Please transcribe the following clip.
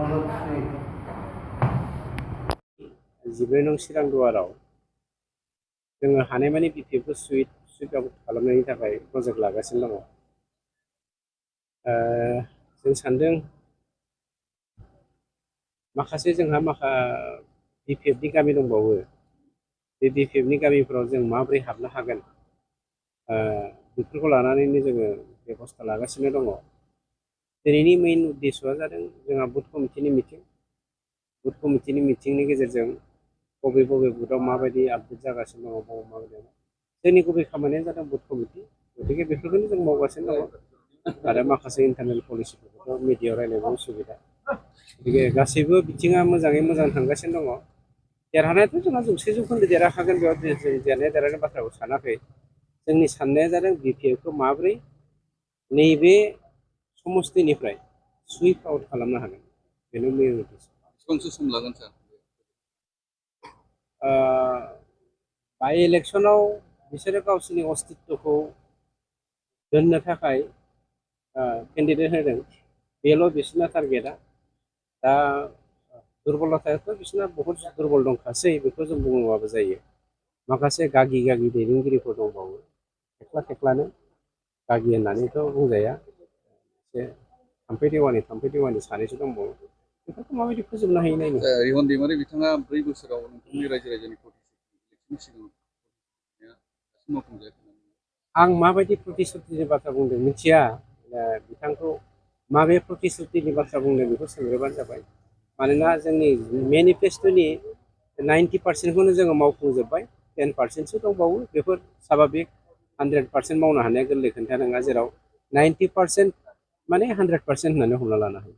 14 नं चिरां दुवाराव जोङो हानायमानि बिपिएफखौ सुइट आउट खालामनायनि थाखाय प्रजेक्ट लागासिनो दङ। जों सानदों माखासे जोंहा बिपिएफनि गामि दंबावो, बे बिपिएफनि गामिफोराव जों माबोरै हाबनो हागोन बेफोरखौ लानानैनो जोङो बेबस्था लागासिनो दङ। दिनैनि मेइन उद्देश्यआ जादों जोंहा बुथ कमिटिनि मिटिंनि गेजेरजों बबे बुथआव माबायदि आपडेट जागासिनो दङ, बबे माबायदि जोंनि गुबै खामानिया जादों बुथ कमिटि। गतिके बेफोरखौनो जों मावगासिनो दङ आरो माखासे इन्टारनेल पलिसिफोरखौथ' मिडियायाव रायलायनो उसुबिदा। गतिके गासैबो बिथिङा मोजाङै मोजां थांगासिनो दङ। देरहानायाथ' जोंहा 100% देरहाखागोन, बेयाव जों देरहानाय बाथ्राखौ सानाखै। जोंनि साननाया जादों बिपिएफखौ माबोरै नैबे समस्तिनिफ्राय सुइप आउट खालामनो हागोन, बेनो मेइन उद्देश्य। बेसेबांसो सम लागोन सार? बाय इलेक्सनाव बिसोरो गावसोरनि अस्तित्वखौ दोननो थाखाय केन्डिडेट होदों, बेल' बिसोरना टारगेटआ। दा दुरबलतायाथ' बिसोरना बहुद दुरबल दंखासै, बेखौ जों बुङोबाबो जायो। माखासे गागि दैदेनगिरिफोर दंबावो, थेख्लानो गागि होननानैथ' बुंजाया, एसे थाम्फै देवानि सानैसो दंबावो। बेफोरखौ माबायदि फोजोबनो हायो नायनो। रिहन दैमारि बिथाङा 4 बोसोराव नोंथांनि रायजो राजानि इलेक्सननि सिगां मावफुंजायाखै। आं माबायदि प्रतिश्रुतिनि बाथ्रा बुंदों मिथिया, बिथांखौ माबे प्रतिश्रुतिनि बाथ्रा बुंदों बेखौ सोंग्रोबानो जाबाय। मानोना जोंनि मेनिफेस्ट'नि 90% जोङो मावफुंजोब्बाय, 10%सो दंबावो। बेफोर स्वाभाबिक, 100% मावनो हानाया गोरलै खोथा नङा, जेराव 90% माने 100% होननानै हमना लानो हायो।